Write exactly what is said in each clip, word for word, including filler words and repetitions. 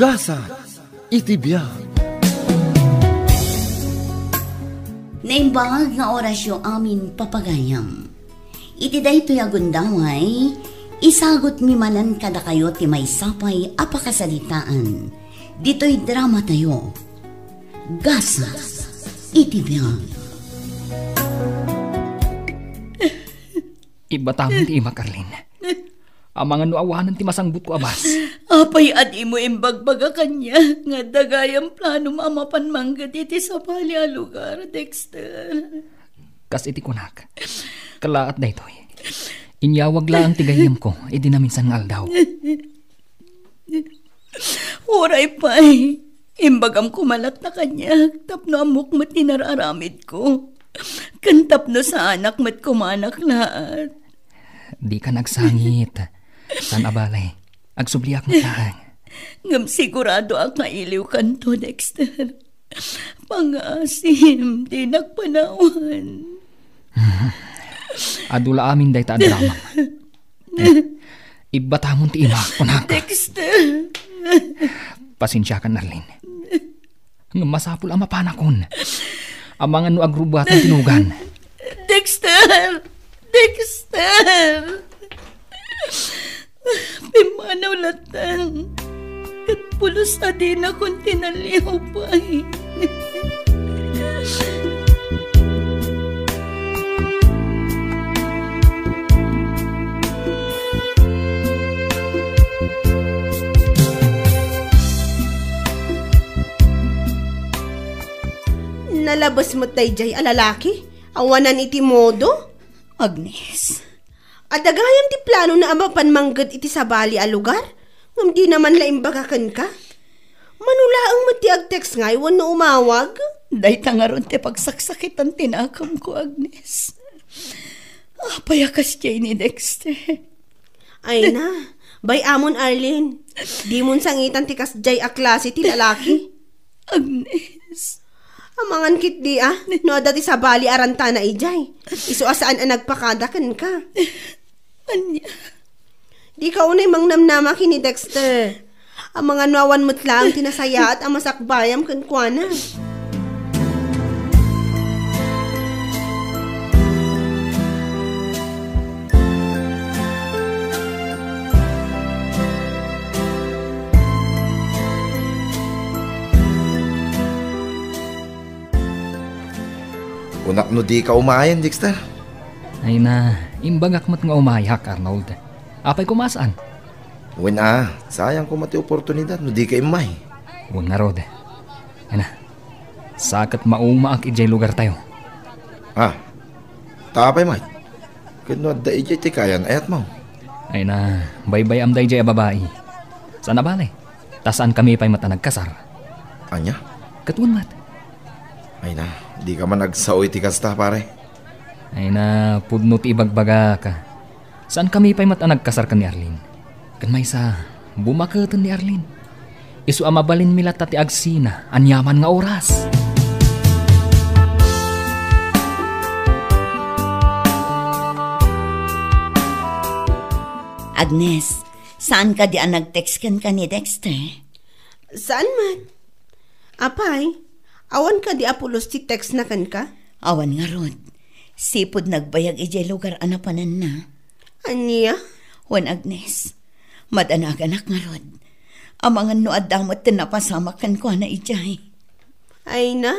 Gasat iti biag. Naimbag nga orasyo amin, papagayam. Iti daytoy a gundaway, isagutmi manen kadakayo ti maysa pay a pakasaritaan ditoy dramatayo, Gasat iti biag. Ibbatamon ti imak, Arlene. Amangan no awanen ti masangbutko a bas. Apay a dimo imbagbaga kaniak nga adda gayam planom a mapan mangged iti sabali a lugar, Dexter? Kas iti kunak, kellaat daytoy. Inyawag laeng ti gayyemko idi naminsan nga aldaw. Uray pay, imbagam koma latta kaniak tapno ammok met ti nar-aramidko. Ken tapno saanak met koma a naklaat. Dika agsangit. Saan a bale, agsubliak met laeng. Ngem sigurado a kailiwkanto, Dexter. Pangaasim, dinak panawan. Adu la amin dayta a drama. Eh, ibbatamon ti imak, kunak. Dexter! Pasensiakan, Arlene. Ngem masapul a mapanakon. Amangan no agrubbuatan ti nugan. Dexter! Dexter! Pimmanaw latta. Ket pulos a dinakon tinalliaw pay. Nalabes met daydiay a lalaki? Awanan iti modo? Agnes. Adda gayam ti planona a mapan mangged iti sabali a lugar, ngem dina man la imbaga kenka? Mano laeng met ti ag-text ngay wenno umawag? Dayta ngarud ti pagsaksakitan ti nakamko, Agnes. Apay a kasdiay ni Dexter? Ay na, bay-amon, Arlene. Dimon sangitan ti kasdiay a klase ti lalaki. Agnes. Amangan ketdi a, no adda ti sabali a rantana idiay, isu a saan a nagpakada kenka. Ania? Dika unay mangnamnama ken ni Dexter. Amangan no awan met laeng ti nasayaat a masakbayam kenkuana. Kunak no dika umayen, Dexter. Ay na, imbagak met nga umayak, Arnold. Apay koma saan? Wen a, sayang koma ti oportunidad no dika immay. Wen ngarud. Ay na, sa ket maumaak idiay lugartayo. Ah, ta apay met? Ket no adda idiay ti kayan-ayatmo? Ay na, baybay-am daydiay a babai. Saan a bale, ta saankami pay met a nagkasar. Ania? Ket wen met. Ay na, dika man agsao iti kasta, pare. Ay na, pudno ti ibagbagak. Saankami pay met a nagkasar ken ni Arlene. Ken maysa, bumaketen ni Arlene. Isu a mabalinmi latta ti agsina aniaman nga oras. Agnes, saan kadi a nag-text kenka ni Dexter? Saan met? Apay, awan kadi a pulos ti textna kenka? Awan ngarud. Sipud nagbayag idiay lugar a napananna. Ania? Wen, Agnes, madanaganak ngarud. Amangan no adda met ti napasamak kenkuana idiay. Ay na,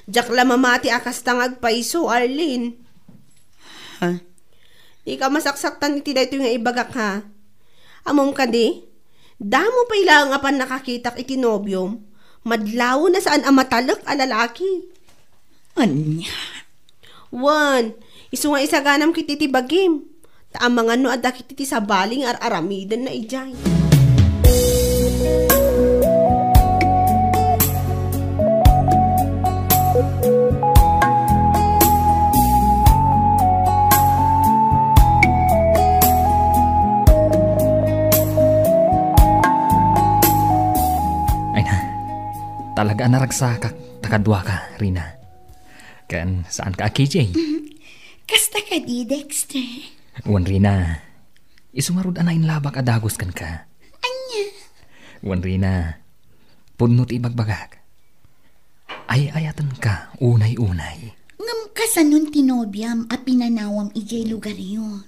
diak la mamati a kasta nga agpayso, Arlene. Ha? Dika masaksaktan iti daytoy nga ibagak, ha? Ammom kadi, damo pay laeng a pannakakitak iti nobiom, madlawen a saan a matalek a lalaki. Ania? Wen, isu nga isaganam ketdi ti bagim. Ta amangan no adda ketdi ti sabali nga ar-aramidenna idiay. Ay na, talaga a naragsakak ta kaduaka, Rina. Ken saanka a K J? Kasta kadi, Dexter? Wen, Rina. Isu ngarud a nainlabak a dagus kenka. Ania? Wen, Rina. Pudno ti ibagbagak. Ay-ayatenka unay-unay. Ngem kasanon ti nobiam a pinanawam idiay lugaryo?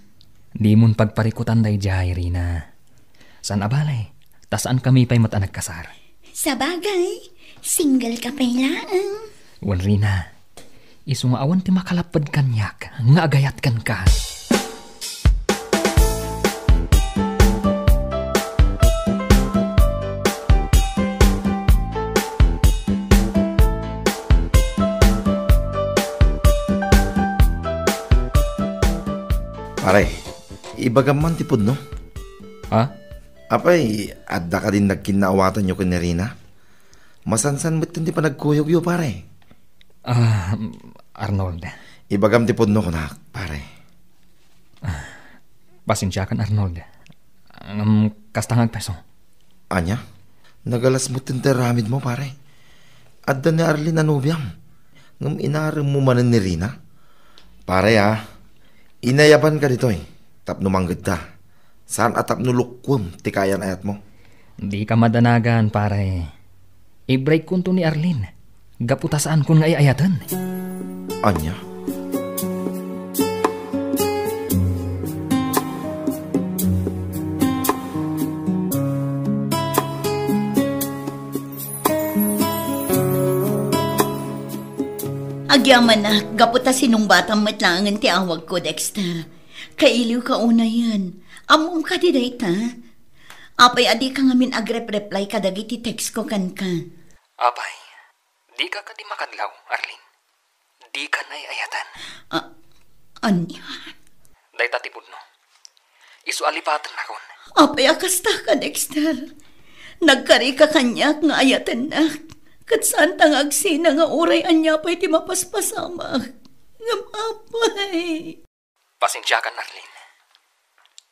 Dimon pagparikutan daydiay, Rina. Saan a bale, ta saankami pay met a nagkasar. Sabagay, single ka pay laeng. Wen, Rina, isu nga awan ti makalapped kaniak nga agayat kenka. Pare, ibagam man ti pudno. Ha? Apay, adda kadin nagkinnaawatanyo ken ni Rina? Masansan metten ti panagkuyogyo, pare. Ah, Arnold. Ibagam ti pudno kunak, pare. Ah, pasensiakan, Arnold. Ngem kasta nga agpeso. Ania? Nagalas metten ti aramidmo, pare. Adda ni Arlene a nobiam. Ngem inaremmo manen ni Rina? Pare, ah, inayabanka ditoy tapno manggedka. Saan a tapno lukuem ti kaayan-ayatmo. Dika madanagan, pare. I-break-konto ni Arlene gapu ta saankon nga ay-ayaten. Ania? Agyamanak, gapu ta sinungbatam met laengen ti awagko, Dexter. Kailiwka unayen. Ammom kadi dayta? Apay a dika ngamin agrep-reply kadagiti textko kenka? Apay, dika kadi makadlaw, Arlene? Dika ay-ayatan. A-, ania? Dayta ti pudno. Isu a lipatennakon. Apay a kastaka, Dexter? Nagkarika kaniak nga ayatennak. Ket saanta nga agsina nga uray ania pay ti mapaspasamak. Ngem apay. Pasensiakan, Arlene.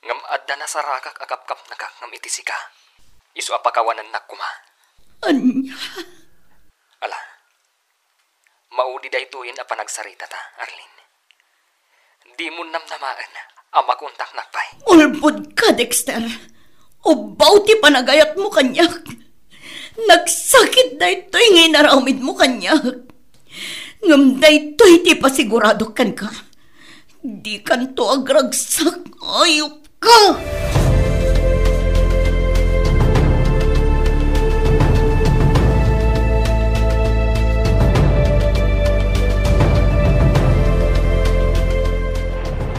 Ngem adda nasarakak a kapkapnekak ngem iti sika. Isu a pakawanennak koma. Ania? Ala, maudi daytoyen a panagsaritata, Arlene. Dimon namnamaen a makontaknak pay. Ulbodka, Dexter. Ubbaw ti panagayatmo kaniak. Nagsakit daytoy nga inaramidmo kaniak. Ngem daytoy ti pasiguradok kenka. Dikanto agragsak, ayupka!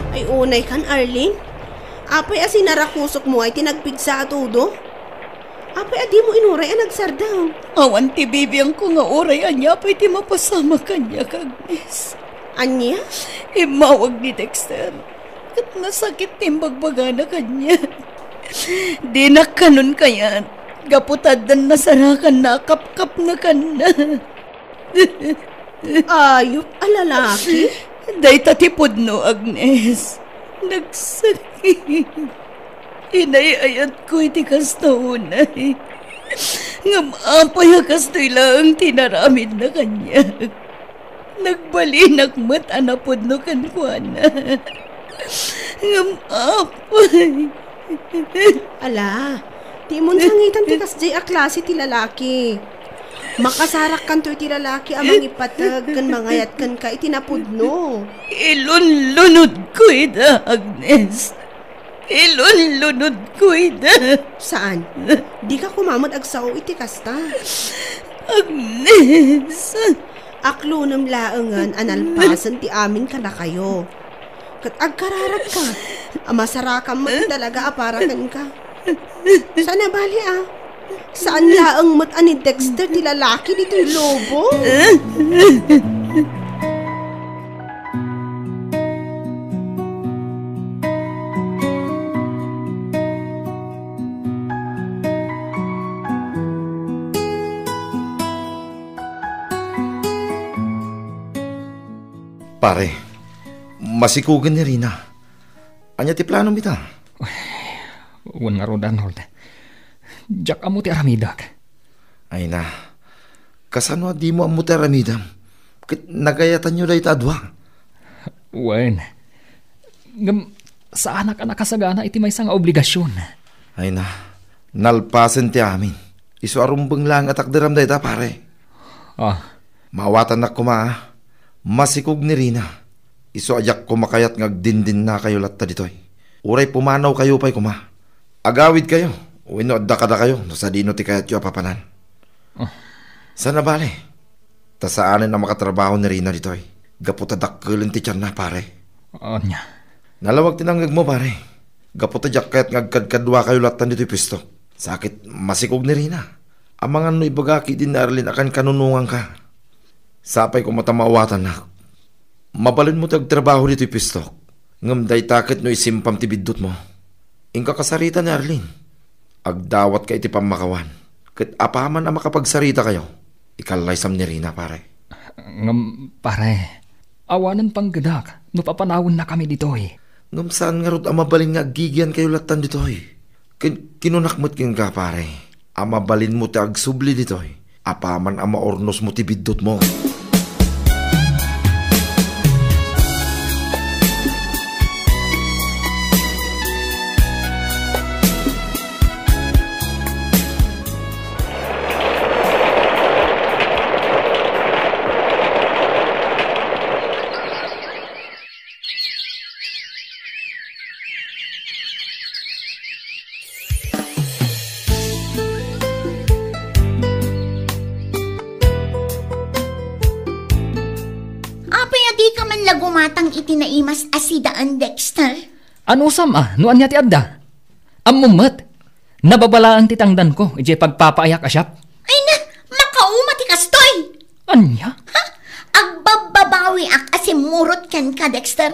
Ay, unay kan, Arlene? Apay a sinarakusokmo ay ti nagpigsa a todo? Apay a dimo inuray a nagsardeng? Awan ti bibiangko nga uray ania pay ti mapasamak kaniak, Agnes. Ania? Immawag ni Dexter. Ket nasakit ti imbagbagana kaniak. Dinak kanon kayat, gapu ta addan nasarakanna a kapkapnekanna. Ayup a lalaki? Dayta ti pudno, Agnes. Nagsakit. Inay-ayatko iti kasta unay. Ngem apay a kastoy laeng ti inaramidna kaniak? Nagbalinak met a napudno kenkuana. Ngem apay. Ala, dimon sangitan ti kasdiay a klase ti lalaki. Makasarakkanto iti lalaki a mangipateg ken mangayat kenka iti napudno. Ilunlunodko ida, Agnes. Ilunlunodko ida. Saan? Dika koma met agsao iti kasta. Agnes. Aklonem laengen a nalpasen ti amin kadakayo. Ket agkararagka a masarakam met ti talaga a para kenka. Saan a bali a? Saan laeng met a ni Dexter ti lalaki ditoy lubong? Pare, masikogen ni Rina. Ania ti planom ita? Wen ngarud, Arnold. Diak ammo ti aramidek. Ay na, kasano a dimo ammo ti aramidem? Ket nagayatanyo dayta a dua? Wen. Ngem, saanak a nakasagana iti maysa nga obligasion. Ay na, nalpasen ti amin. Isu a rumbeng laeng a takderam dayta, pare. Ah. Maawatannak koma, a. Masikog ni Rina. Isu a diak koma kayat nga agdindinnakayo latta ditoy. Uray pumanawkayo pay koma. Agawidkayo, wenno adda kadakayo no sadino ti kayatyo a papanan. Ah. Saan a bale, ta saanen a makatrabaho ni Rina ditoy gapu ta dakkelen ti tianna, pare. Ania? Nalawag ti nangngegmo, pare. Gapu ta diak kayat nga agkadkaduakayo lattan ditoy puesto. Sa ket masikog ni Rina. Amangan no ibagak idi ni Arlene a kankanunongangka. Sapay koma ta maawatannak. Mabalinmo ti agtrabaho ditoy puestok. Ngem dayta ket no isimpam ti biddutmo. Inka kasarita ni Arlene. Agdawatka iti pammakawan. Ket apaman a makapagsaritakayo, ikallaysam ni Rina, pare. Ngem, pare, awanen panggedak no papanawennakami ditoy. Ngem saan ngarud a mabalin nga aggigiankayo lattan ditoy. Ken kinunak met kenka, pare, a mabalinmo ti agsubli ditoy apaman a maurnosmo ti biddutmo. Apay a dika man la gumatang iti naimas a sidaan, Dexter? Anusam a no ania ti adda? Ammom met, nababalaeng ti tangdanko idiay pagpapaayak a siak. Ay na, makauma ti kastoy! Ania? Ha? Agbabbabawiak a simmurot kenka, Dexter.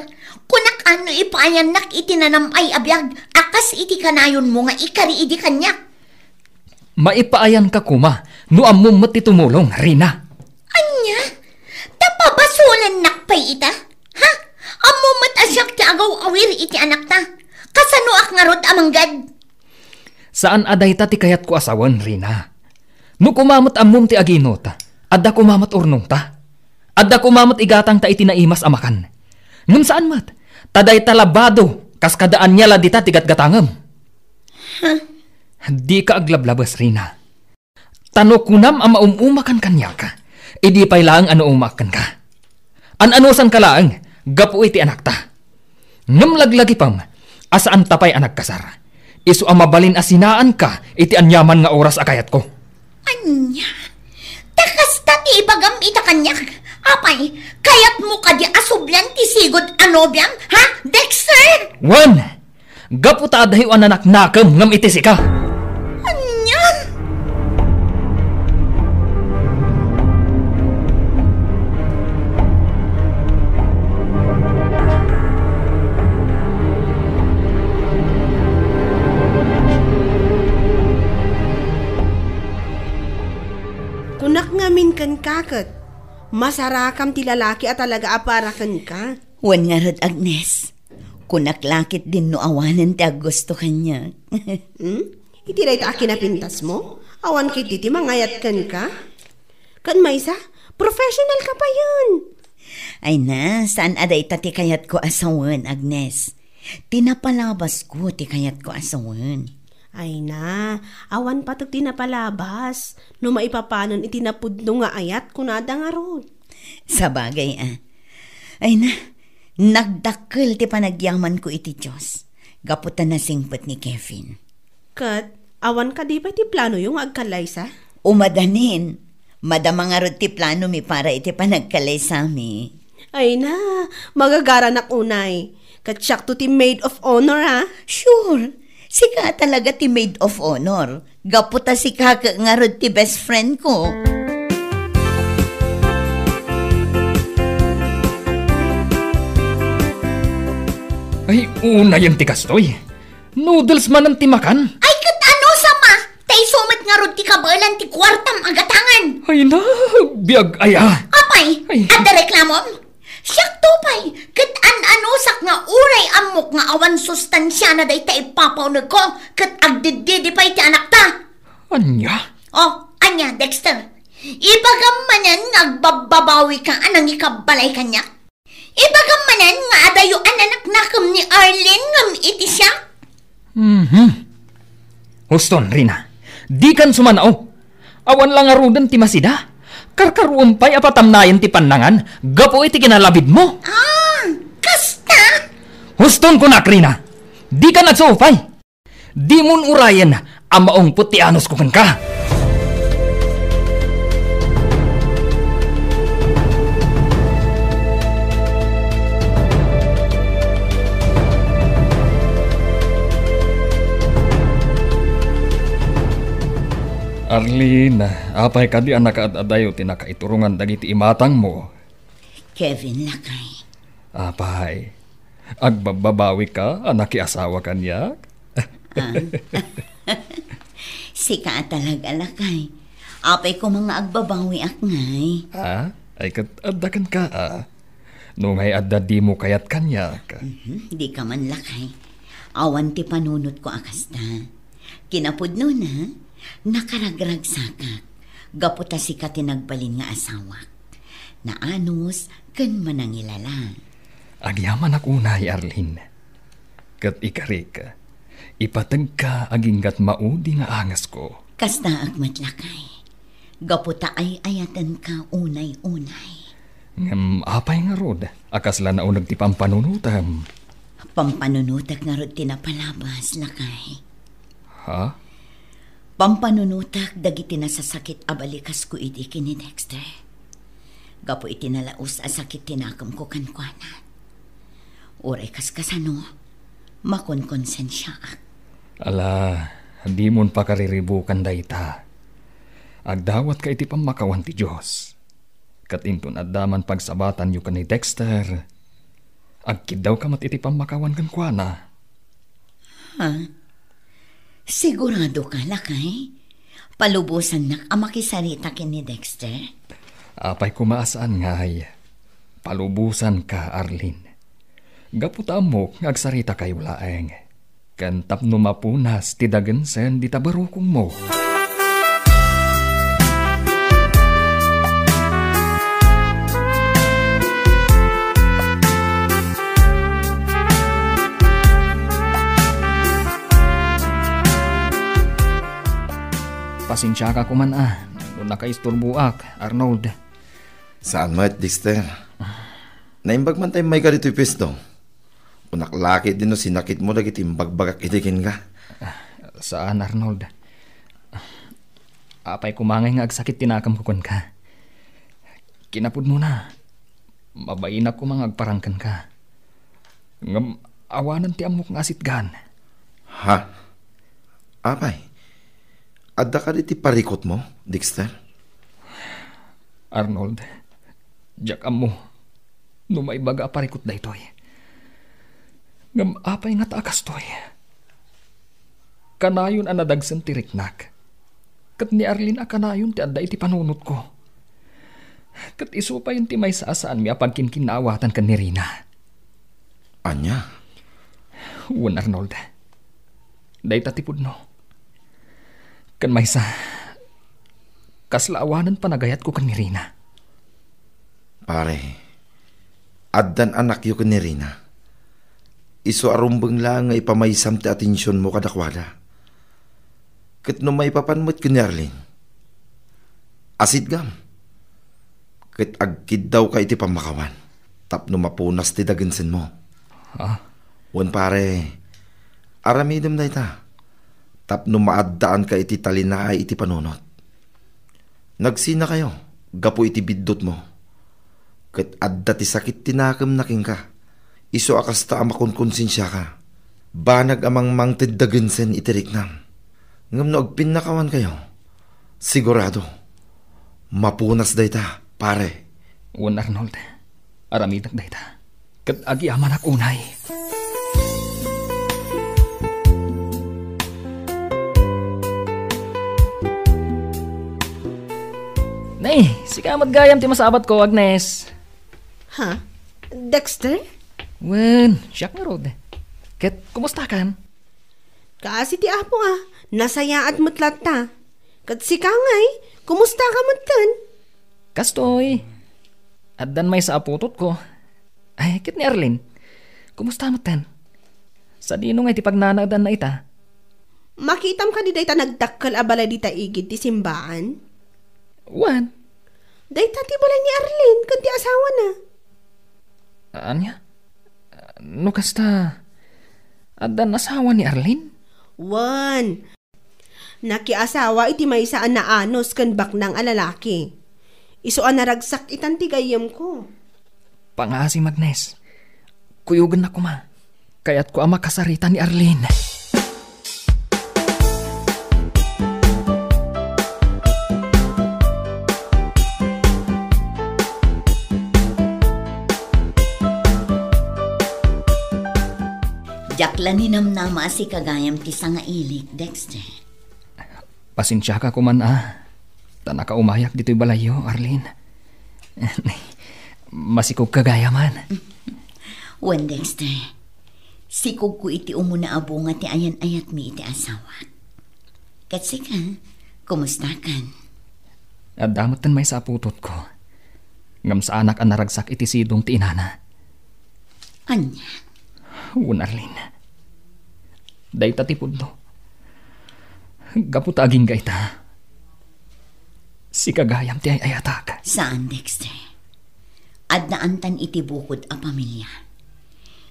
Kunak a no ipaayannak iti nanam-ay a biag a kas iti kanayonmo nga ikari idi kaniak. Maipaayanka koma no ammom met ti tumulong, Rina. Ania? Ta pabasolennak pay ita? Ha? Ammom met a siak ti agaw-awir iti anakta. Kasanoak ngarud a manggad? Saan a dayta ti kayatko a sawen, Rina. No koma met ammom ti aginot, adda koma met urnongta. Adda koma met igatangta iti naimas a makan. Ngem saan met, ta dayta la bado kas kada ania la dita ti gatgatangem. Huh? Dika aglablabes, Rina. Ta no kunam a maum-umakan kaniak, idi pay laeng a naumaak kenka. An-anusanka laeng gapu iti anakta. Ngem laglagipem a saanta pay a nagkasar. Isu a mabalin a sinaanka iti aniaman nga oras a kayatko. Ania? Ta kasta ti ibagam ita kaniak? Apay, kayatmo kadi a sublian ti sigud a nobiam, ha, Dexter? Wen! Gapu ta adayo a nanaknakem ngem iti sika. Ania? Kunak ngamin kenka ket, masarakam ti lalaki a talaga a para kenka. Wen ngarud, Agnes. Kunak la ketdin no awanen ti aggusto kaniak. Hmm? Iti dayta a kinapintasmo? Awan ketdi ti mangayat kenka? Ken maysa, professional ka payen. Ay na, saan a dayta ti kayatko a sawen, Agnes. Ti napalabasko ti kayatko a sawen. Ay na, awan pateg ti napalabas. No maipapanon iti napudno nga ayat, kunada ngarud. Sabagay a. Ay na, nagdakkel ti panagyamanko iti Dios gapu ta nasingpet ni Kevin. Ket, awan kadi pay ti planoyo nga agkallaysa? Umadanin, madama ngarud ti planomi para iti panagkallaysami. Ay na, magagaranak unay. Ket siakto ti maid of honor, ha? Sure, sika talaga ti maid of honor. Gapu ta sika ket ngarud ti best friend ko. Ay, unayen ti kastoy. Noodles manen ti makan? Ay, ket anusam a? Ta isu met ngarud ti kabaelan ti kuartam a gatangen. Ay na, biag aya. Apay, ay, adda reklamom? Siakto pay, ket an-anusak nga uray ammok nga awan sustansiana dayta ipapaunegko, ket agdiddidi pay ti anakta. Ania? Oh, ania, Dexter? Ibagam manen nga agbabbabawika a nangikabbalay kaniak? Ibagam manen nga adayo a nanaknakem ni Arlene ngem iti siak? Mhm. Huston, Rina. Dikan sumanao. Awan la ngaruden ti masida. Karkaruem pay a patamnayen ti pannangan gapu iti kinalabidmo. Ah, kasta? Huston kunak, Rina. Dika nagsuupay. Dimon urayen a maungpot ti anusko kenka. Arlene, apay kadi a nakaad-adayo ti nakaiturongan dagiti imatangmo? Kevin, lakay. Apay, agbabbabawi ka a nakiasawa kaniak? Ah. Sika a talaga, lakay. Apay koma nga agbabawiak ngay? Ah, ay ket adda kenka, ah. No ngay adda dimo kayat kaniak. Mhm, dika man, lakay. Awan ti panunotko a kasta. Kinapudnona, nakaragragsakak gapu ta sika ti nagbalin nga asawak. Naanus ken manangilala. Agyamanak unay, Arlene. Ket ikarik, ipategka aginggat maudi nga angesko. Kastaak met, lakay. Gapu ta ay-ayatenka unay-unay. Ngem apay ngarud a kasla nauneg ti pampanunotem? Pampanunotek ngarud ti napalabas, lakay. Ha? Pampanunotek dagiti nasasakit a balikasko idi ken ni Dexter. Gapu iti nalaus a sakit ti nakemko kenkuana. Uray kaskasano, makonkonsensiaak. Ala, dimon pakariribukan dayta. Agdawatka iti pammakawan ti Dios. Ket inton adda man pagsabatanyo ken ni Dexter, agkiddawka met iti pammakawan kenkuana. Ha? Siguradoka, lakay? Palubosannak a makisarita ken ni Dexter? Apay koma a saan ngay. Palubosanka, Arlene. Gapu ta ammok nga agsaritakayo laeng. Ken tapno mapunas ti dagensen dita barukongmo. Pasensiaka koman a no nakaisturboak, Arnold. Saan met, Dexter. Naimbag man ta immayka ditoy puesto. Kunak la ketdi no sinakitmo dagiti imbagbagak idi kenka. Saan, Arnold. Apay koma ngay nga agsakit ti nakemko kenka. Kinapudnona, mabainak koma nga agparang kenka. Ngem awanen ti ammok nga asitgan. Ha? Apay, adda kadi ti parikutmo, Dexter? Arnold, diak ammo no maibaga a parikut daytoy. Ngem apay ngata a kastoy? Kanayon a nadagsen ti riknak. Ket ni Arlene a kanayon ti adda iti panunotko. Ket isu payen ti maysa a saanmi a pagkinkinnaawatan ken ni Rina. Ania? Wen, Arnold. Dayta ti pudno. Ken maysa, kasla awanen panagayatko ken ni Rina. Pare, addan anakyo ken ni Rina. Isu a rumbeng laeng nga ipamaysam ti atensionmo kadakuada. Ket no maipapan met ken ni Arlene, asitgam. Ket agkiddawka iti pammakawan tapno mapunas ti dagensenmo. Ha? Wen pare, aramidem dayta tapno maaddaanka iti talinaay iti panunot. Nagsinakayo gapu iti biddutmo. Ket adda ti sakit ti nakemna kenka. Isu a kasta a makonkonsensiaka. Banag a mangmangted dagensen iti riknam. Ngem no agpinnakawankayo, sigurado, mapunas dayta, pare. Wen, Arnold, aramidek dayta. Ket agyamanak unay. Nay, sika met gayam ti masabatko, Agnes. Ha? Dexter? Wen, siak ngarud. Ket kumustakan? Kaasi ti Apo a, nasayaat met latta. Ket sika ngay, kumusta ka metten? Kastoy, addan maysa a putotko. Ay, ket ni Arlene, kumusta metten? Sadino ngay ti pagnanaedanna ita? Makitam kadi dayta nagdakkel a balay dita igid ti simbaan? Wen. Dayta ti balay ni Arlene ken ti asawana. Ania? No kasta, addan asawa ni Arlene? Wen. Nakiasawa iti maysa a naanus ken baknang a lalaki. Isu a naragsak itan ti gayyemko. Pangaasim, Agnes. Kuyogennak koma. Kayatko a makasarita ni Arlene. Diak la ninamnama a sika gayam ti sangailik, Dexter. Pasensiaka koman a, ta nakaumayak ditoy balayyo, Arlene. Masikogka gayaman. Wen, Dexter, sikogko iti umuna a bunga ti ayan-ayatmi iti asawak. Ket sika, kumustakan? Adda metten maysa a putotko. Ngem saanak a naragsak iti sidong ti inana. Ania? Wen, Arlene. Dayta ti pudno. Gapu ta agingga ita, sika gayam ti ay-ayatak. Saan, Dexter. Addaantan iti bukod a pamilia.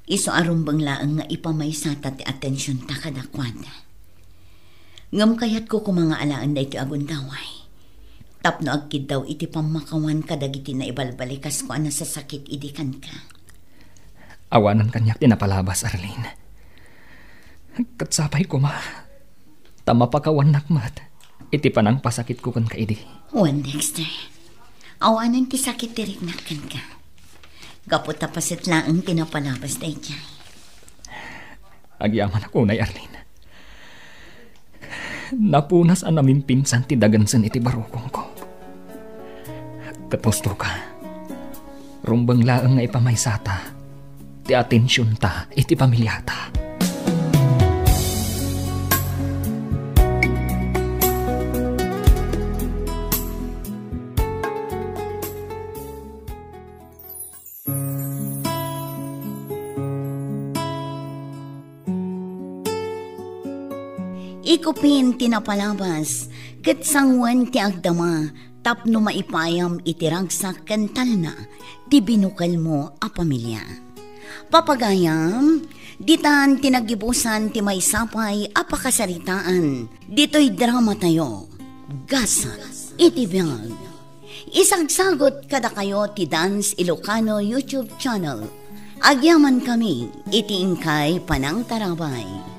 Isu a rumbeng laeng nga ipamaysata ti atensionta kadakuada. Ngem kayatko koma nga alaen daytoy a gundaway tapno agkiddaw iti pammakawan kadagiti naibalbalikasko a nasasakit idi kenka. Awanen kaniak ti napalabas, Arlene. Ket sapay koma ta mapakawannak met iti panangpasakitko kenka idi. Wen, Dexter, awanen ti sakit ti riknak kenka. Gapu ta paset laeng ti napalabas daydiay. Agyamanak unay, Arlene. Napunas a namimpinsan ti dagensen iti barukongko. Ket husto ka, rumbeng laeng nga ipamaysata ti atensionta iti pamiliata. Ikupin ti napalabas, ket sangoen ti agdama tapno maipayam iti ragsak ken talna ti binukelmo a pamilia. Papagayam, ditan ti naggibusan ti maysa pay a pakasaritaan ditoy dramatayo, Gasat iti Biag. Isagsagut kadakayo ti Dance Ilocano YouTube channel. Agyamankami iti inkay panangtarabay.